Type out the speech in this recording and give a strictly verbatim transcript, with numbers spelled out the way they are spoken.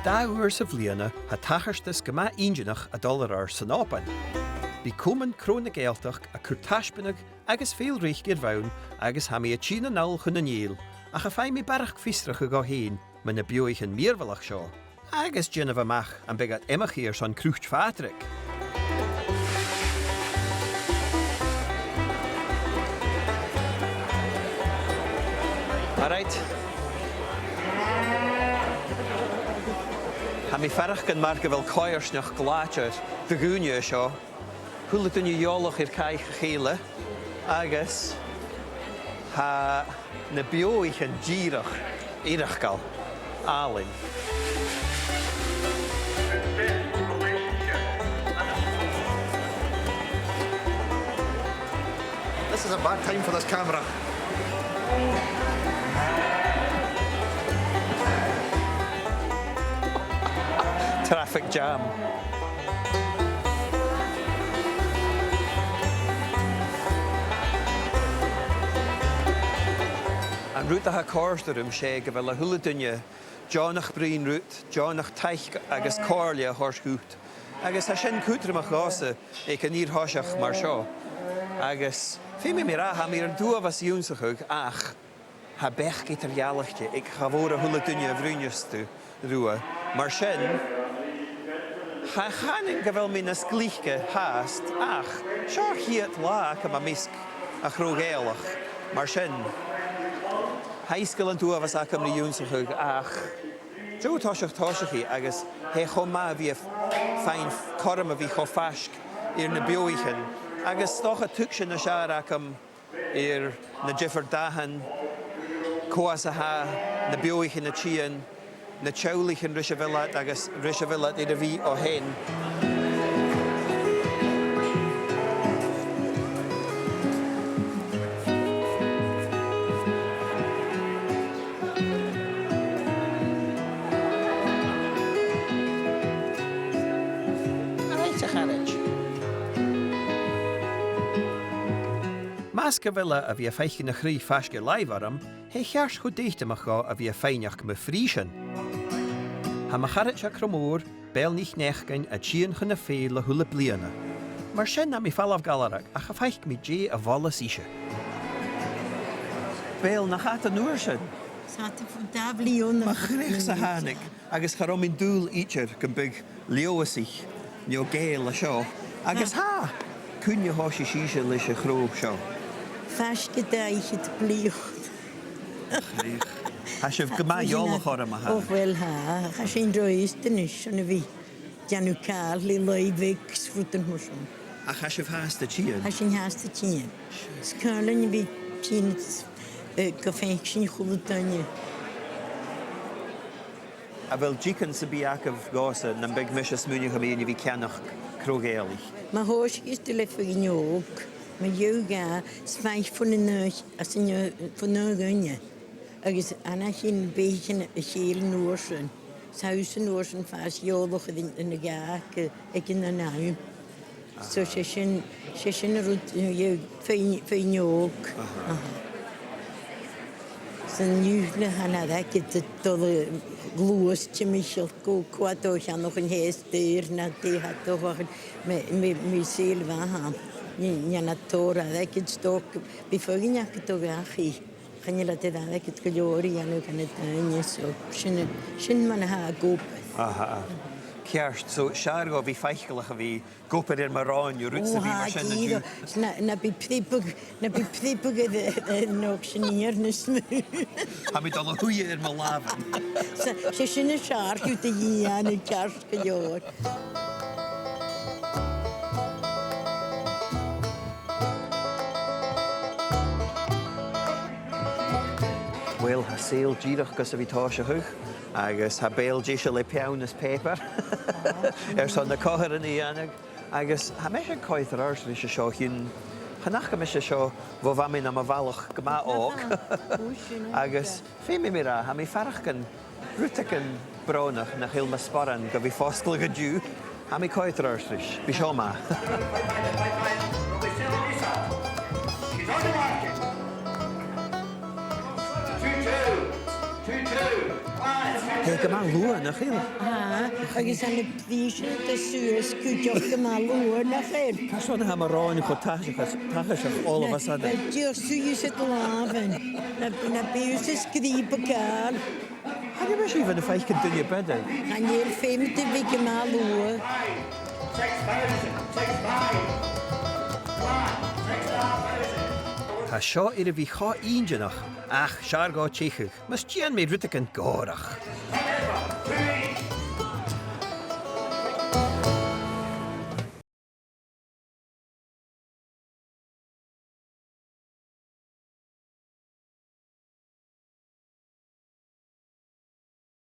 Dà uair sa bhliadhna, tha tachartas gu math inntinneach a' dol air adhart san Òban. Bidh Comann Crodh na Gàidhealtachd a' cur taisbeanadh agus fèill-reic air bhonn agus tha mi a' tighinn a-nall chun an fhèill, ach am faigh mi barrachd fiosrachadh dhomh fhèin mu na beathaichean mìorbhaileach seo, agus dèanamh a-mach am bi iad iomchaidh airson Cruit Phàdraig. All right. Tha mi a' faireachdainn mar gu bheil coimhearsnachd làidir de dhaoine an seo. A h-uile duine eòlach air càch a chèile agus tha na beathaichean dìreach uabhasach àlainn. This is a bad time for this camera. Traffic jam. An rud a tha a' còrdadh rium, 's e gu bheil a h-uile duine deònach bruidhinn riut, deònach taic agus comhairle a thoirt dhut. Agus tha sin cudromach dhòmhsa aig an fhìor thoiseach mar seo. Agus feumaidh mi ràdh, tha mi air an t-uabhas ionnsachadh, ach tha beachd eadar-dhealaichte aig cha mhòr a h-uile duine a bhruidhneas tu riutha. Mar sin, cha chanainn gu bheil mi nas glice fhathast, ach seo a' chiad latha agam am measg a' Chrodh Ghàidhealach. Mar sin, tha fhios gu bheil an t-uabhas agam ri ionnsachadh, ach deagh thoiseach tòiseachaidh agus tha e cho math a bhith a' faighinn cothrom a bhith cho faisg air na beathaichean. Agus 's dòcha tuigse nas fheàrr agam air na diofar dathan, cò às a tha na beathaichean a' tighinn, na teaghlaichean ris a bheil iad agus ris a bheil iad air a bhith o shean. All right, a charaid. Mas gu bheil e a bhith a' faicinn a' chruidh faisg air làimh orm, tha e cheart cho dèidheil 's a tha e a bhith a' faighneachd mu phrìsean. Tha mo charaid à Crodh Mòr, Beil NicNeacain, a' tighinn chun na fèille a h-uile bliadhna. Mar sin, tha mi a' falbh gu Allaragh, ach am faic mi dè a mholas ise. Beil, nach fhada an uair sin? 'S fhada, dà bhliadhna. Mo chreach-sa thàinig, agus cha robh mi an dùil idir gum biodh Leòdhasach no Gàidheal an seo. Agus tha! Cuin a thòisich sibhse leis a' chrodh seo? Faisg air dà fhichead bliadhna. Chreach. Tha sibh gu math eòlach orm, a tha. Och, uill, tha. Tha sinn ro fhiosta a-nis son a bhith a' dèanamh càil le làmh bheag 's rudan mar sin. Ach tha sibh fhathast a' tighinn? Tha sinn fhathast a' tighinn. 'S caomh leinn a bhith a' tighinn, eh, gu faic sinn a h-uile duine. A bheil diogan sam bith agaibh dhòmhsa, nam biodh mise a' smaoineachadh gum bithinn a' bhith ceannach crodh Ghàidhealaich? Ma thòisicheas tu le feadhainn òg, ma gheibh thu dà, 's faigh fon an, às an, fon an duine. Agus an ath-, sin beathaichean a chèile an uair sin. 'S tha thusa an uair sin a' fàs eòlach air an, air na dhà aig an aon àm. So 's e sin, 's e sin an rud, you know, feadhainn, feadhainn òg. Aha. Aha. 'S an fheadhainn a tha nad aige a' dol a ghluasad timcheall gu, cò tha dol a cheannach an t-sèist air, no dè tha dol a, mi, mi, mi saoil a bha, nì, nì an tòrr a bh' aige 's dòcha, bidh feadhainn aca a' dol dhachaigh. Chan eil iad air a bhith gu leòr a dhèanamh dha na daoine, so sin, sin mar a tha e ag obair. Aha, aha. Ceart, so 's fheàrr dhomh a bhith faiceallach a bhith ag obair air mo ròin, no rud sam bith mar sin an-diugh. Ò, tha, dìreach. Na, na bi preabadh, na bi preabadh air, air, air an òg sin air na smù. Tha mi a' dol a shuidhe air mo làmhan. 'S e, 's e sin as fheàrr dhut a dhèanamh, ceart gu leòr. Uill, tha saoghal dìreach gus a bhith a' tòiseachadh, agus tha Beil deiseil le peann is pàipear airson na comharran a dhèanamh, agus tha mise a' coimhead air adhart ris an seo a chionn, chan fhaca mise seo bho bha mi nam bhalach gu math òg. Aha. Ò, sin e. Agus feumaidh mi ràdh, tha mi a' faireachdainn rudeigin brònach nach eil mo sporan gu bhith fosgladh an-diugh. Tha mi a' coimhead air adhart ris. Bidh seo math. She's on the market. Two two. Two two. Fine. Tha e gu math luath, nach eil? Tha, agus tha na prìsean a' dol suas cuideachd gu math luath, nach eil? Carson a tha mo ròin cho taiseach, taiseach, Olaf, as fhada? Uill, dìreach suidh thusa air do làmhan. Na, na bi thusa a' sgrìobadh càil. Chan eil mise air a bhith a' faicinn duine beagan. Chan eil feum air a bhith gu math luath. Tha seo air a bhith cho inntinneach, ach 's fheàrr dhomh teicheadh, mus dèan mi rudeigin gòrach.